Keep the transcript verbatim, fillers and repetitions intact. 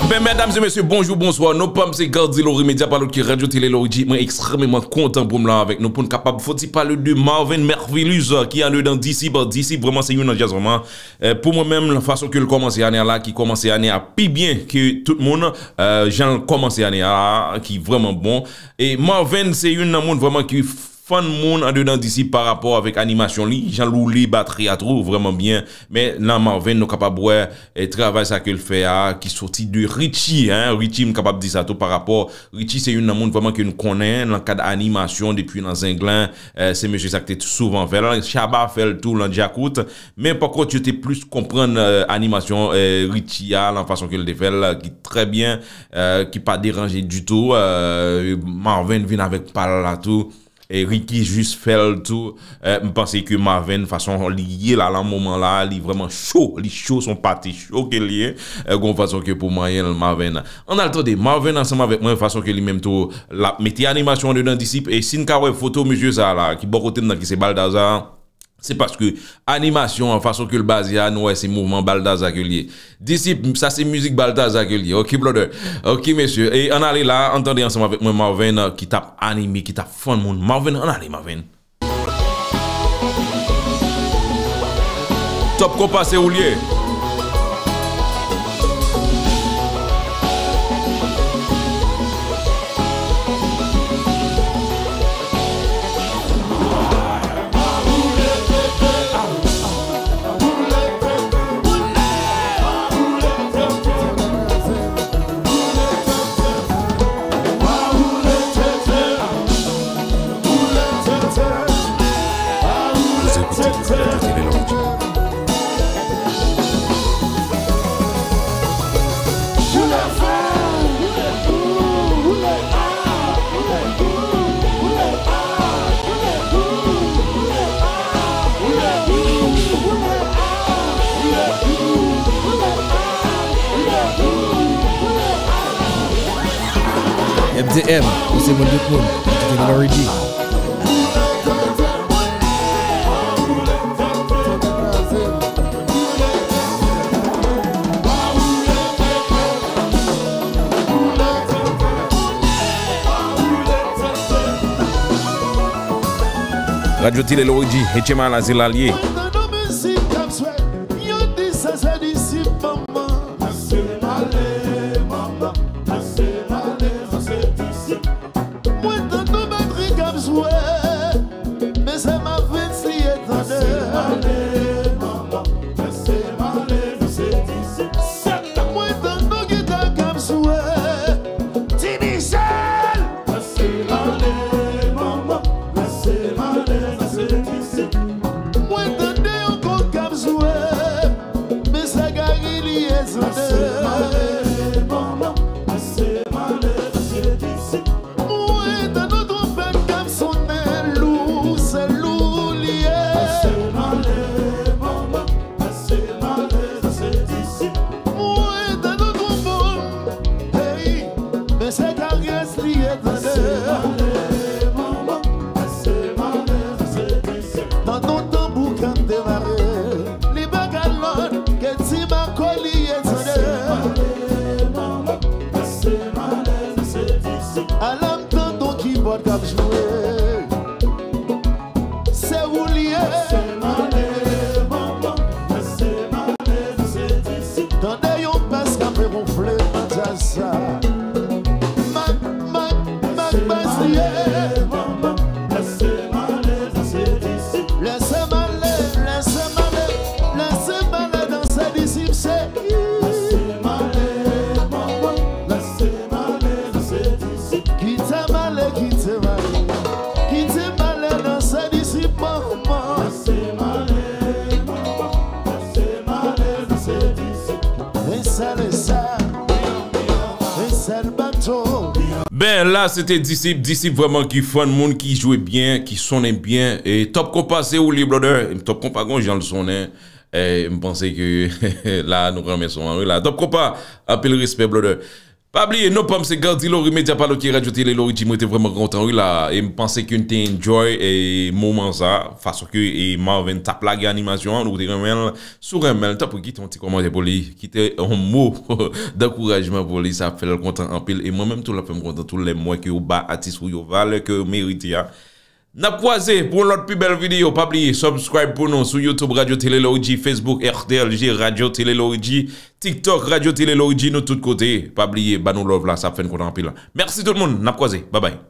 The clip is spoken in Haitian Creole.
Ben, medam e mesye, bonjou, bonswa. Non pa m se Gardilo Remedya, pa lòt ke Radyo Tele Loriji. Mwen ekstrèmeman kontan pou m la avèk nou, pou n kapab fon ti pale de Marvin Mervilus, euh, ki andedan Disip. Disip, vrèman, se youn nan djazman. Euh, pou mwen menm, fason ke l kòmanse ane a la, ki kòmanse ane a pi byen ke tout moun, euh, jan l kòmanse ane a, ki vrèman bon. E Marvin, se youn nan moun vrèman ki fann moun andedan Disip pa rapò avèk animasyon li, jan l woule batri a tou, vrèman byen. Men nan Marvin, nou kapab wè, e, travay sa ke l fè a, ki soti de Richie, hein. Richie, m kapab di sa tou pa rapò. Richie se youn nan moun vrèman ke nou konnen nan kad animasyon depi nan Zenglen. E, se mesye sa k te souvan fè l. Shabba fè l tou nan Djakout. Men pa kont, yo te plis konprann, e, animasyon, e, Richie a, nan fason ke l te fè l, ki trè byen, e, ki pa deranje ditou. E, Marvin vin avèk pa l la tou. E Ricky jis fè l tou. E, m panse ke Marvin, fason li ye la, nan moman la, li vrèman cho. Li cho, se yon pate cho ke li ye. E, gon fason ke pou manyen l, Marvin. Ann al tande Marvin ansanm avèk mwen, fason ke li menm tou, l ap mete animasyon andedan Disip. E si n ka wè foto mesye sa la, ki bò kote m nan, ki se Baltazar, se paske animasyon an, fason ke l baze a, nou wè se mouvman Baltazar ke l ye. Disip, sa se mizik Baltazar ke l ye. Ok, brother. Ok, mesye. E ann ale la, ann tande ansanm avèk mwen Marvin, euh, ki t ap anime, ki t ap fann moun. Marvin, ann ale, Marvin. Top Konpa, se ou l ye. Vous écoutez Radyo Tele Loriji. M T M, ou se moun tout moun, M T M Loriji. Radyo Tele Loriji, H M I la, se la l ye. Mwen tande mizik k ap jwe, yo di sa se disip manman. Lese m ale, manman, lese m ale, sa se disip. Mwen tande batri k ap jwe, men se Marvin li ye tande. Lese m ale, manman, lese m ale, sa se disip. Mwen tande gita k ap jwe, Ti Michel. Lese m ale, manman, lese m ale, sa se disip. Mwen tande yon kòn k ap jwe, men se Gary li ye tande. Lese m ale, manman, lese m ale, sa se disip. Mwen tande yon twonpèt k ap sonnen, lou, se lou li ye. Lese m ale, manman. Mwen tande twonbon, hey, men se karyès li ye tande. Tande yon tanbou k ap demare, li pa ka lòt ke Ti Marco li ye tande. Ala m tande yon kibòd k ap jwe. Se ou li ye. Tande yon bas k ap gonfle nan djaz sa. Mak, mak, mak bas li ye. Lese m ale, lese m ale, lese m ale danse disip se. Kite m ale, kite m ale, kite m ale danse disip manman. Ensèl, ensèl, ensèl bato. Ben, la, se te Disip, Disip vrèman ki fann moun, ki jwe byen, ki sonnen byen. E Top Konpa, se ou li, brother. Top Konpa, gon jan l sonnen. E m panse ke la, nou renmen son an, wi, la. Top Konpa, anpil respè, brother. Pa bliye, non pa m se Gardy Laurie, medya pale w ki Radyo Tele Loriji. Mwen te vrèman kontan wi la, e m panse ke n te enjoy e moman sa, fason ke e Marvin t ap lage animasyon an, nou te renmen l. Si w renmen l, tanpri kite yon ti kòmantè pou li, kite yon mo dankourajman pou li, sa ap fè l kontan anpil. E mwen menm tou l ap fè m kontan tou lè m wè ke yo ba atis ou yo valè ke yo merite a. N ap kwaze pou yon lòt pi bèl videyo. Pa bliye, subscribe pou nou sou YouTube Radyo Tele Loriji, Facebook R T L G Radyo Tele Loriji, TikTok Radyo Tele Loriji, nou tout kote. Pa bliye, ba nou love la, sa ap fè n kontan anpil. Mèsi tout moun, n ap kwaze. Babay.